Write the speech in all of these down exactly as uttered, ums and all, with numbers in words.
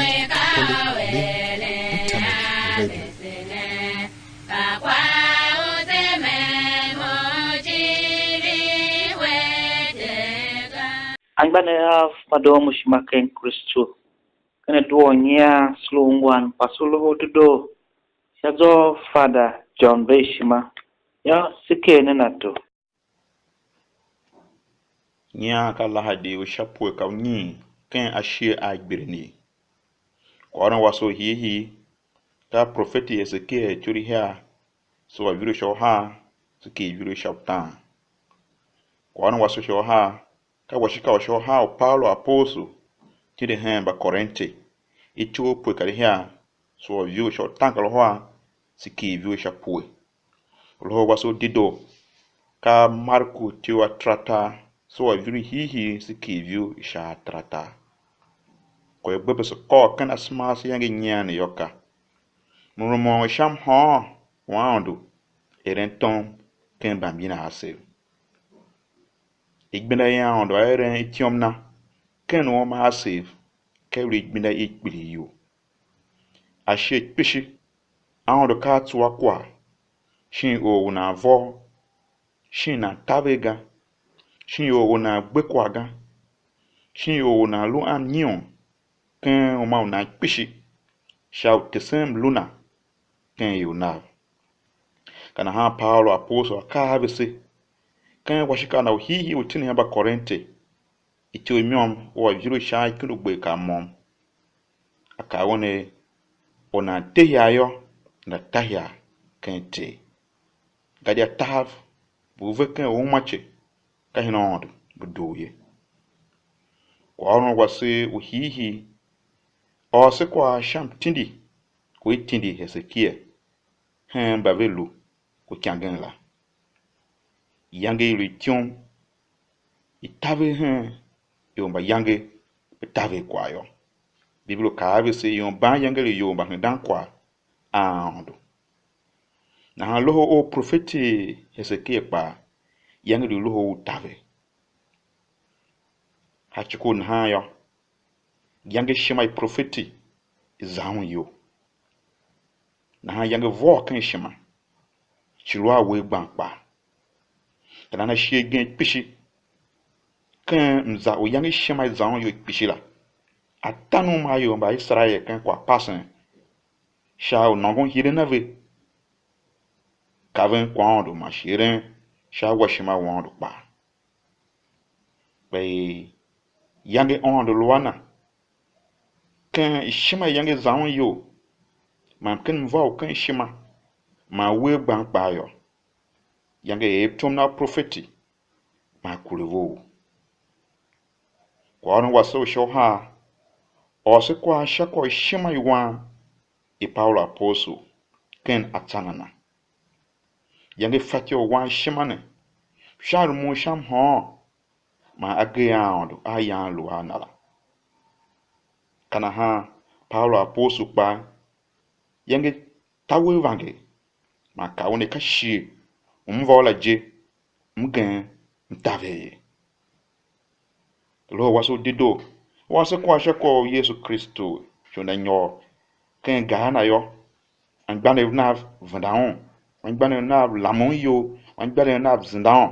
Poly Link Internet Radio. Anmgbianev av, ma doo mo ishima ken Kristu, ken adua u nyian se lu ungwan kpa se lu loho u dedoo sha zwa u Fada John Ver Ishima, yô, se ker nen ato. Nyian ka Lahadi u sha pue ka unyiin ken ashighe a Gbilinii. Kwaghôron wase u hiihii ka profeti Hesekia ityorihiar, se wa viru sha uhar, se kighir viru sha utaan. Kwaghôron wase u sha uhar ka washika u sha uhar u Paulu apostoli tindi hen Mbakorinte, ityough pue kar ihiar, se wa viru sha utaankarahar, se kighir viru sha pue. Loho wase u dedoo ka Marku ityough ataratar, se wa viru hiihii, se kighir viru sha ataratar. Kwagh gbe pe se kôr ken asema ase iyange i nyian ne yô ka: Mrumun u sha mhôôn u Aôndo eren tom ken mbamyina asev. Igbenda i Aôndo a eren ityom na ken uma asev, ka i lu igbenda i kpilighyol. Ashighe kpishi, Aôndo ka a tsuwa kwagh, shin or u nan vôr, shin nan taver ga, shin or u nan gbe kwagh ga, shin or u nan lu a mnyion ken uma u nan kpishi, sha u tesen mlu na ken ior nav. Ka nahan Paulu apostoli a kaa a vese ken washika na u hiihii u tindi hen Mbakorinte, ityough i môm, u a viru sha ikundugber kar môm. A kaa un er, or nan te ihagh yô, nana ta ihagh ken Ter. Gadia tahav mbu ve ken uumace, ka hen Aôndo mbu doo ye. Kwaghôron wase u hiihii ôr se kwagh sha mtindi u i tindi Hesekia hen mba ve lu ku ikangen la. Iyange i lu ityom, i taver hen ior mba iyange ve taver kwagh yô. Bibilo kaa a vese ior mban iyange lu ior mba hendan kwagh a Aôndo. Nahan loho u profeti Hesekia kpaa, iyange lu loho u taver. A ci ku nahan yô, iyange ishima i profeti i za un iyol. Nahan iyange vôô ken ishima, shi lu a uwegh gban kpaa. Ka nan ashighe igen kpishi, ken mza u iyange ishima i za un iyol kpishi la, a ta numad a ior mba Iserael ken kwaghpasen, sha u nôngon hiren a ve, kaven kwaghaôndo man shi eren sha awashima u Aôndo kpaa. Kpa er iyange Aôndo lu a na, ken ishima i iyange za un iyol, man ken mva u ken ishima, man uwegh gban kpaa yô, iyange er tom na profeti, man kure vough. Kwaghôron wase u sha uhar, ôr se kwagh sha kwagh u ishima i wan i Paulu apostoli ken atsan a na. Iyange fatyô u wan ishima ne, sha rumun sha mhôôn man agee a Aôndo a yan lu a na la. Ka nahan Paulu apostoli kpaa, iyange tawer vanger, man kaa un er ka shighe u m vôr la je, mgen m taver ye. Loho wase u dedoo, wase kwagh sha kwagh u Yesu Kristu shon a nyôr ken gar na yô, anmgbianev nav venda un, anmgbianev nav lamun iyol, anmgbianev nav zenda un.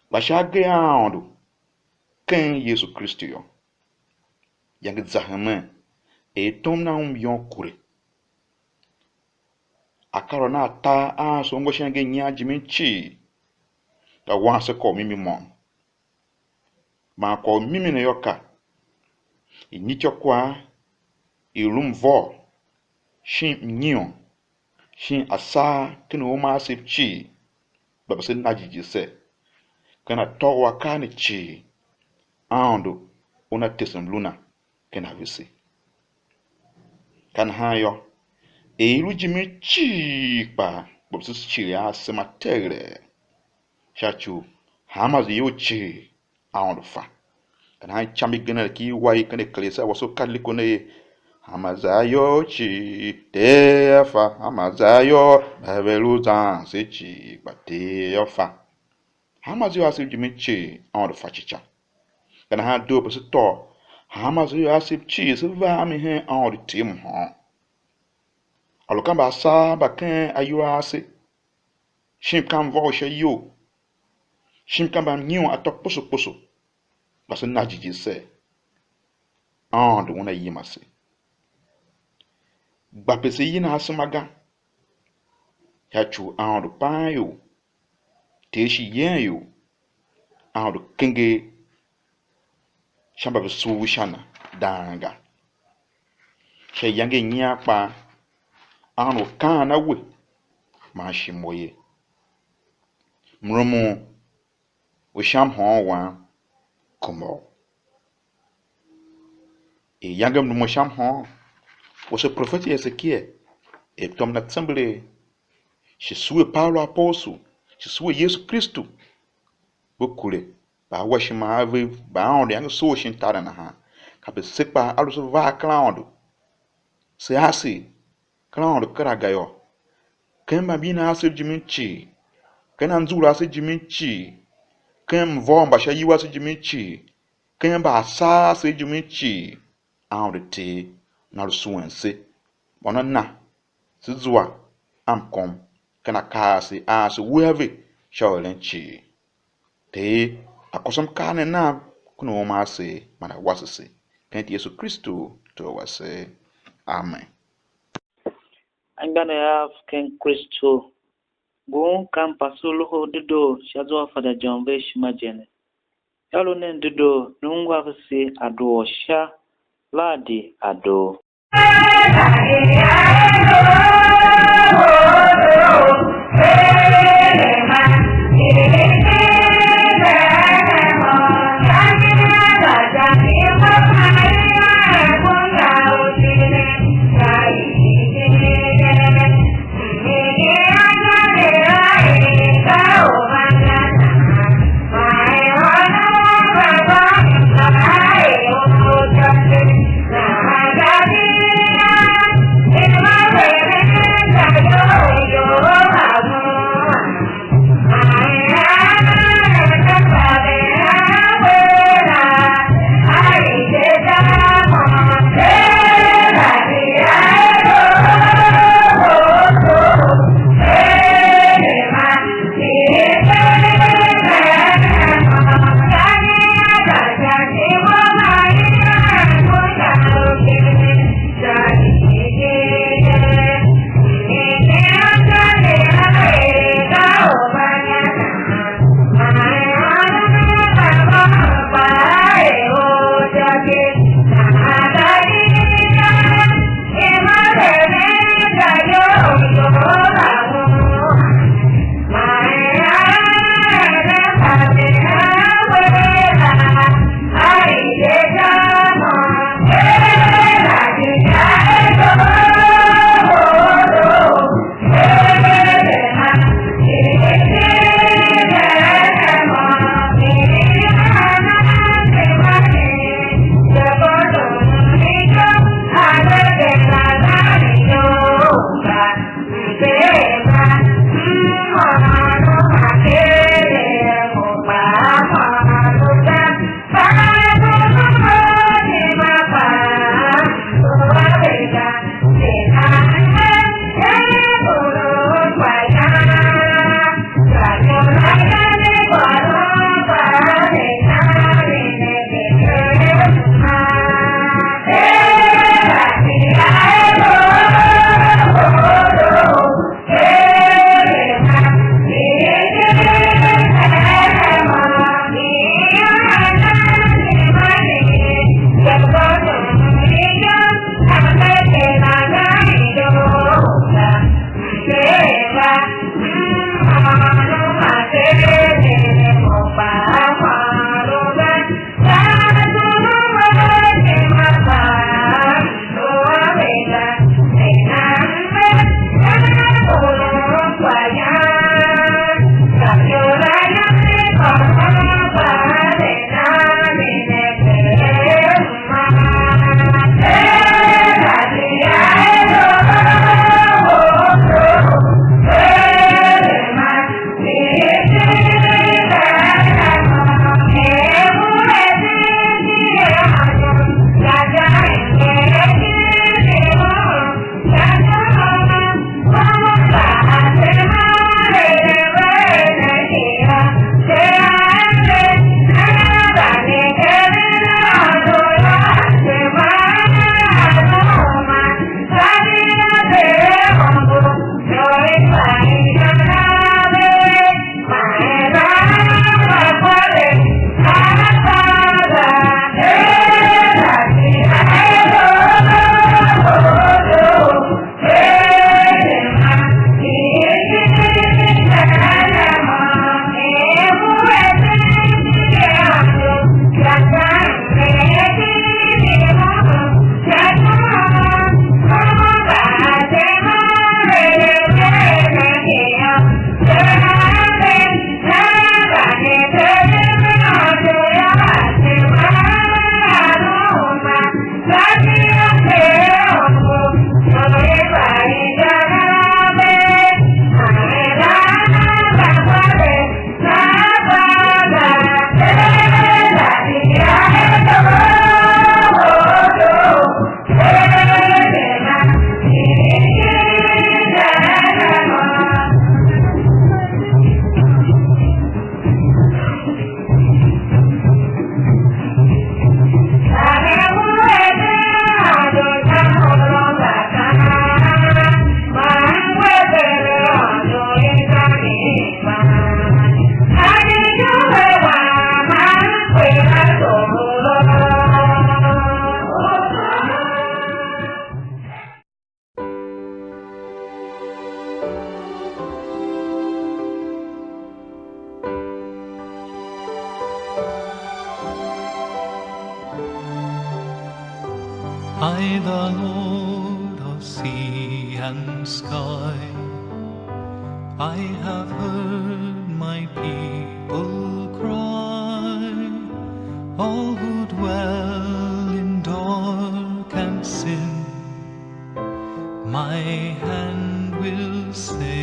Kpa sha agee a Aôndo ken Yesu Kristu yô, iyange za hemen, er tom na un myom kure. Akaa a na atar a se ungwa sha iyange i nyian jimin cii, ka wan se kwagh u mimi môm. Man kwagh u mimi ne yô ka, i nyityôkwagh, i lu mvôr, shin mnyion, shin asaa ken uma asev cii, kpa vese na jighjigh ser, ken atô u akaa ne cii, Aôndo una tese mlu na ken a vese. Ka nahan yô, er i lu jimin cii kpaa, kpa vese cir asema teghelee, sha ci u hanma za iyol cii Aôndo fa. Ka nahan icam igen ki i wa i ken eklesi a wase u Katoliko ne ye, hanma za iyol cii Ter a fa, hanma za iyol mba ve lu zan se cii kpa Ter a fa. Hanma zia ase u jimin cii Aôndo fa cica. Ka nahan doo pe se tôô Hanma se ior ase cii se va a mi hen Aôndo Ter mhôôn. A lu ka mbaasaa mba ken ayol a ase, shin ka mvôghom sha iyou, shin ka mbanyion atô kposo kposo, kpa se na jighjigh ser, Aôndo Una yima se. Gba pe se yina asema ga, sha ci u Aôndo paan ior, Ter shi yen ior, Aôndo kenger sha mba ve suur sha Na dang ga. Sha iyange i nyian kpaa, Aôndo kaan a we man shi mo ye. Mrumun u sha mhôôn wam, kuma u. Iyange mrumun sha mhôôn, wase profeti Esekiel, er tom na tsembelee, shi sue Paulu apostoli, shi sue Yesu Kristu, ve kure, mba a wa ishima a ve, mba Aôndo yange soo shin tar la nahan, kape se kpaa, aluer se va ken Aôndo, se ase ken Aôndo kera ga yô, ken mbamyina asev jimin cii, ken anzughul asev jimin cii, ken mvôghom mba sha iyiu asev jimin cii, ken mbaasaa asev jimin cii, Aôndo Ter Una lu suen se. Mô na na se zua a mkom ken akaa ase a se wea ve sha u eren cii. Ter, a kôsom kaa ne Nav, ken u uma ase man a wase se, ken Yesu Kristu, Tor wase. Amen. Anmgbianev av ken Kristu, ngun ka mpase u Loho u Dedoo sha zwa u fatyô u ishima je ne. Yô, lu nen dedoo, ne ungwa vese a doo sha, la di a doo. I, the Lord of sea and sky, I have heard my people cry, all who dwell in dark and sin, my hand will save.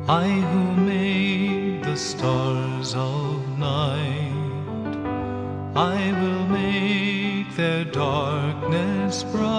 I who made the stars of night, I will make their darkness bright.